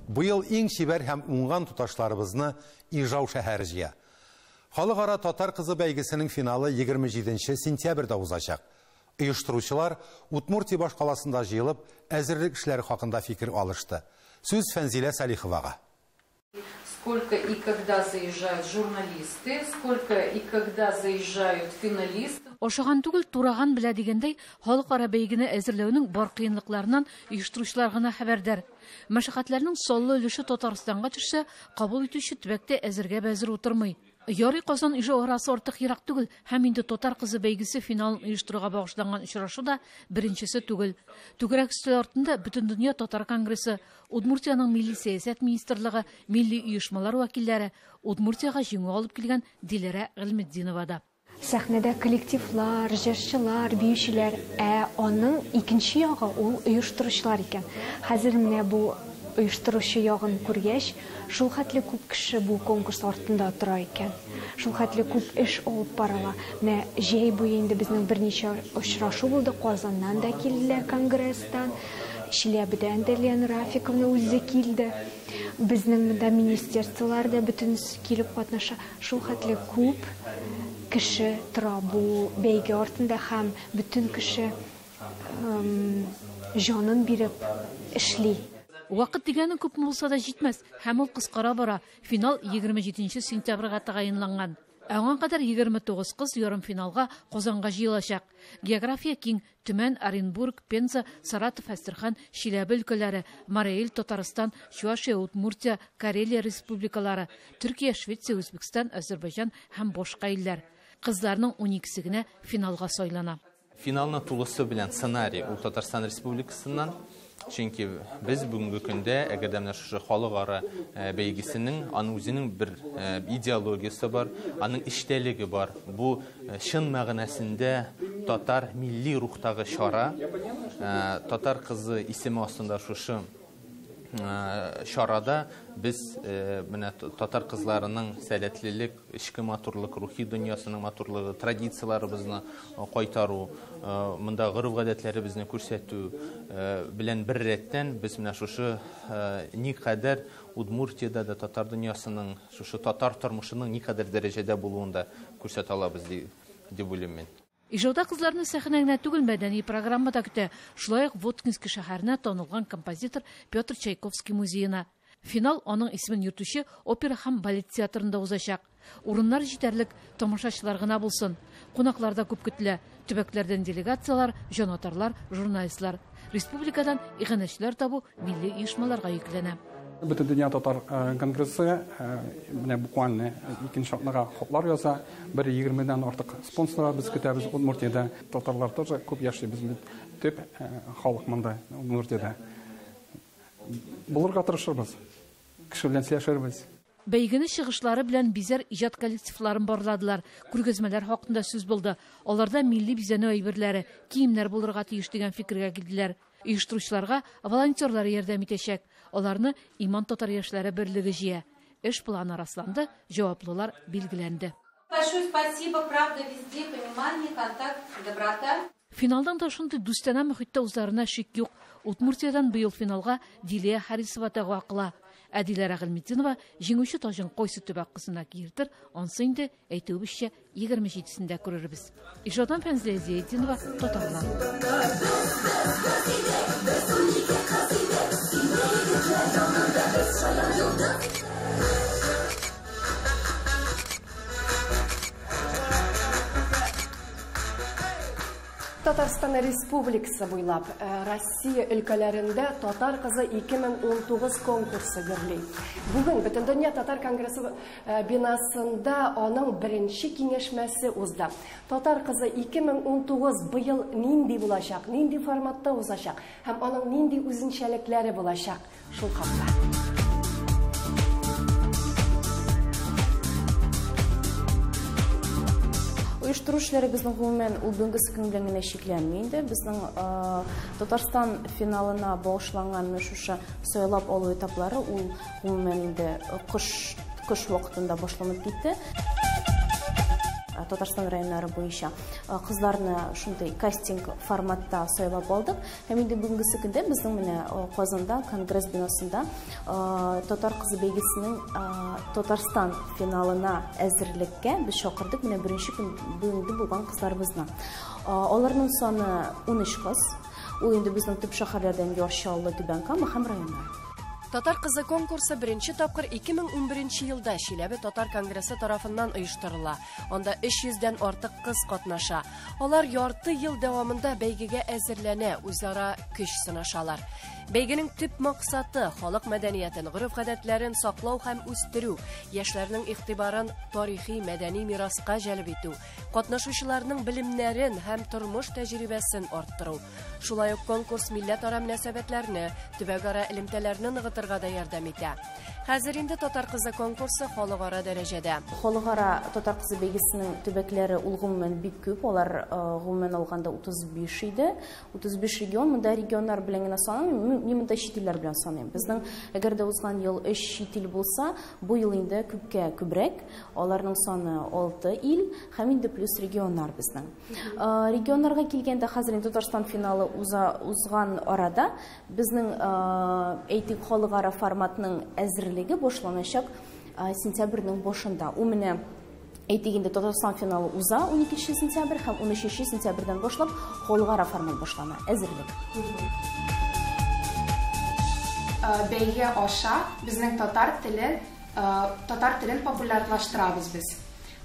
Быел иң чибәр һәм уңган туташларыбызны Ижау шәһәре җыя. Халыкара Татар кызы бәйгесенең финалы 27 сентябрьдә узачак. Оештыручылар Удмуртия башкаласында җыелып, әзерлек эшләре хакында фикер алышты. Сүз Фәнзилә Салиховага. Сколько и когда заезжают журналисты, сколько и когда заезжают финалисты. Ашаган түгел, тураган белә дигәндәй, халыкара бәйгене әзерләүнең бар кыенлыкларыннан оештыручылар гына хәбәрдар. Мәшәкатьләрнең саллы өлеше Татарстанга төшсә, кабул итүче төбәктә әзергә бәзер утырмый. Ярый Казан Ижау арасы артык ерак түгел, һәм инде Татар кызы бәйгесе финалын оештыруга багышланган очрашу да беренчесе түгел. Түгәрәк өстәл артында Бөтендөнья татар конгрессы, Удмуртиянең милли сәясәт министрлыгы, милли оешмалар вәкилләре, Удмуртиягә җиңү алып килгән Диләрә Гыйльметдинова да. Сәхнәдә коллективлар, җырчылар, биючеләр, ә аның икенче ягы ул оештыручылар икән. Хәзер менә бу оештыручы ягын күргәч, шул хәтле күп кеше бу конкурс артында тора икән. Шул хәтле күп эш алып барыла. Менә җәй буе инде безнең берничә очрашу булды. Казаннан да килделәр конгресстан, Чиләбедән дә Лена Рафиковна үзе килде. Безнең монда министерстволар да бөтенесе килеп катнаша. Шул хәтле күп кеше тора бу бәйге артында һәм бөтен кеше җанын биреп эшли. Вакыт дигәнең күпме булса да җитмәс, һәм ул кыскара бара. Финал 27 сентябрьгә тәгаенланган. Ә аңа кадәр 29 кыз ярымфиналга Казанга җыелачак. География киң: Төмән, Оренбург, Пенза, Саратов, Әстерхан, Чиләбе өлкәләре, Марий Эл, Татарстан, Чувашия, Удмуртия, Карелия республикалары, Төркия, Швеция, Үзбәкстан, Азербайҗан һәм башка илләр. Кызларның 12-се генә финалга сайлана. Финалны тулысы белән сценарий ул Татарстан Республикасыннан, чөнки без бүгенге көндә, әгәр дә менә шушы халыкара бәйгесенең, аның үзенең бер идеологиясе бар, аның эчтәлеге бар. Бу чын мәгънәсендә татар милли рухтагы чара, татар кызы исеме астында шушы чарада без менә татар кызларының сәләтлелек, эчке матурлык, рухи дөньясының матурлыгы, традицияләребезне кайтару, монда гореф-гадәтләребезне күрсәтү белән бер рәттән без менә шушы никадәр Удмуртиядә дә татар дөньясының, шушы татар тормышының никадәр дәрәҗәдә булуын да күрсәтә алабыз дип уйлыйм мин. Ижауда кызларны сәхнә генә түгел, мәдәни программа да көтә. Шулай ук Воткинский шәһәренә танылган композитор Петр Чайковский музеена. Финал аның исемен йөртүче опера һәм балет театрында узачак. Урыннар җитәрлек, тамашачылар гына булсын. Кунаклар да күп көтелә. Төбәкләрдән делегацияләр, җанатарлар, журналистлар. Республикадан иганәчеләр табу милли оешмаларга йөкләнә. Бөтендөнья татар конгрессы менә буквально икенче атнага хатлар яза. Бер егермедән артык спонсорлар без көтәбез Удмуртиядә. Татарлар тоже күп яши, без бит төп халык монда Удмуртиядә. Булырга тырышырбыз, кеше белән сөйләшербез. Бәйгене чыгышлары белән бизәр иҗат коллективларын барладылар. Күргәзмәләр хакында сүз булды. Аларда милли бизәнү әйберләре, киемнәр булырга тиеш дигән фикергә килделәр. Оештыручыларга волонтерлар ярдәм итәчәк. Аларны Иман татар яшьләре берлеге җыя. Эш планы расланды, җаваплылар билгеләнде. Большое спасибо, правда, везде понимание, контакт, доброта. Финалдан да шундый дустанә мөхиттә узарына шик юк. Удмуртиядан быел финалга Дилия Харисова дәгъва кыла. Ә Диләрә Гыйльметдинова җиңүче таҗын кайсы төбәк кызына киертер, ансы инде әйтүебезчә 27-сендә күрербез. Ижаудан Фәнзилә Зиятдинова, Татарлар. Татарстан Республикасы буйлап Россия өлкәләрендә Татар кызы 2019 конкурсы гөрли. Бүген Бөтендөнья татар конгрессы бинасында аның беренче киңәшмәсе узды. Татар кызы 2019 быел нинди булачак, нинди форматта узачак һәм аның нинди үзенчәлекләре булачак, шул хакта. Оештыру эшләре безнең гомумән ул бүгенге көн белән генә чикләнми инде. Безнең Татарстан финалына багышланган менә шушы сайлап алу этаплары ул гомумән инде кыш вакытында башланып китте. Татарстан районнары буенча кызларны шундый кастинг форматта сайлап алдык. Һәм инде бүгенге көндә безнең менә Казанда конгресс бинасында Татар кызы бәйгесенең Татарстан финалына әзерлеккә без чакырдык менә беренче көн бүгенге булган кызларыбызны. Аларның саны 13 кыз. Ул инде безнең төп шәһәрләрдән Яр Чаллы, Түбән Кама һәм районнар. Татар кызы конкурсы беренче тапкыр 2011 елда Чиләбе татар конгрессы тарафыннан оештырыла. Анда 300дән артык кыз катнаша. Алар ярты ел дәвамында бәйгегә әзерләнә, үзара көч сынашалар. Бәйгенең төп максаты халык мәдәниятен, гореф-гадәтләрен саклау һәм үстерү, яшьләрнең игътибарын тарихи мәдәни мираска җәлеп итү, катнашучыларның белемнәрен һәм тормыш тәҗрибәсен арттыру. Шулай ук конкурс милләтара мөнәсәбәтләрне, төбәкара элемтәләрне ныгытырга да ярдәм итә. Хәзер инде Татар кызы конкурсы халыкара дәрәҗәдә. Халыкара Татар кызы бәйгесенең төбәкләре ул гомумән бик күп, алар гомумән алганда 35 иде. 35 регион, монда регионнар белән генә санамыйм, мин монда чит илләр белән саныйм. Безнең әгәр дә узган ел 3 чит ил булса, бу ел инде күпкә күбрәк, аларның саны 6 ил һәм инде плюс регионнар безнең. Регионнарга килгәндә хәзер инде Татарстан финалы узган арада безнең әйтик халыкара форматның әзерлеге башланачак сентябрьнең башында. Ул менә әйтик инде Татарстан финалы уза 12 сентябрь һәм 13 сентябрьдән башлап халыкара формат башлана әзерлек. Бәйге аша безнең татар телен популярлаштырабыз без.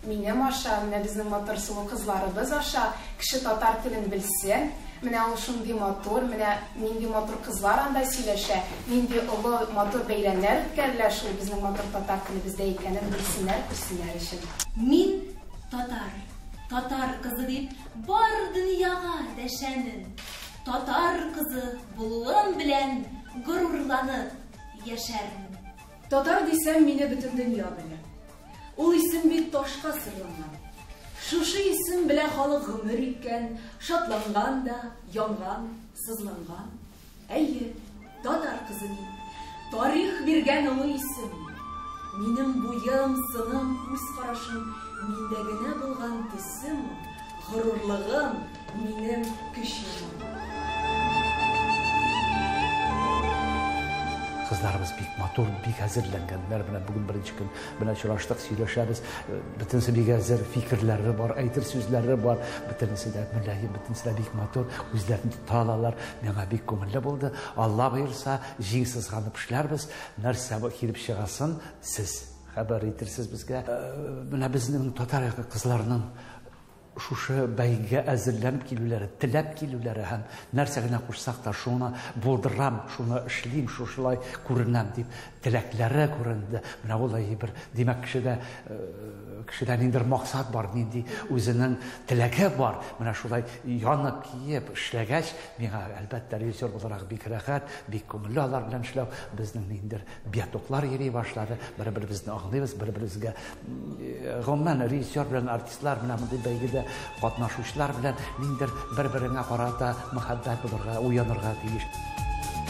Минем аша, менә безнең матур сылу кызларыбыз аша кеше татар телен белсен, менә ул шундый матур, менә нинди матур кызлар анда сөйләшә, нинди олы матур бәйрәмнәр үткәрелә, шул безнең матур татар телебездә икәнен белсеннәр, күрсеннәр өчен. Мин татар, татар кызы дип бар дөньяга дәшәмен. Татар кызы булуым белән горурланып яшәрмен. Татар дисәм, мине бөтен дөнья белә. Ул исем бит ташка сырланган. Шушы исем белән халык гомер иткән, шатланган да, янган, сызланган. Әйе, татар кызы мин. Тарих биргән олы исем. Минем буем, сыным, күз карашым, миндә генә булган төсем, горурлыгым, минем көчем. Кызларыбыз бик матур, бик әзерләнгәннәр. Менә бүген беренче көн менә очраштык, сөйләшәбез. Бөтенесе бик әзер, фикерләре бар, әйтер сүзләре бар. Бөтенесе дә мөлаем, бөтенесе дә бик матур, үзләрен тота алалар. Миңа бик күңелле булды. Алла боерса, җиң сызганып эшләрбез. Нәрсә килеп чыгасын сез хәбәр итерсез безгә. Менә безнең татар кызларының шушы бәйгегә әзерләнеп килүләре, теләп килүләре һәм нәрсә генә кушсак та шуны булдырам, шуны эшлим, шушылай күренәм дип теләкләре күренде. Менә ул бер, димәк, кешедә ниндидер максат бар, нинди үзенең теләге бар. Менә шулай янып киеп эшләгәч, миңа әлбәттә режиссер буларак бик рәхәт, бик күңелле алар белән эшләү. Безнең ниндидер биотоклар йөри башлады, бер-беребезне аңлыйбыз, бер-беребезгә гомумән режиссер белән артистлар менә мондый бәйгедә катнашучылар белән ниндидер бер-береңә карата мәхәббәт булырга, уянырга тиеш.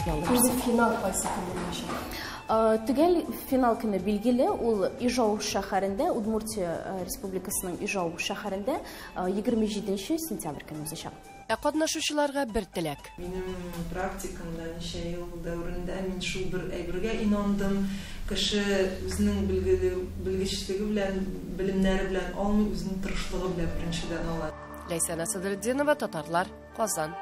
Инде финал кайсы көн булачак? Төгәл финал көне билгеле, ул Ижау шәһәрендә, Удмуртия Республикасының Ижау шәһәрендә 27 сентябрь көне узачак. Ә катнашучыларга бер теләк. Минем практикамда ничә ел дәверендә мин шул бер әйбергә инандым. Кеше үзенең белгечлеге белән, белемнәре белән алмый, үзенең тырышлыгы белән беренчедән ала. Ләйсәнә Садретдинова, Татарлар, Казан.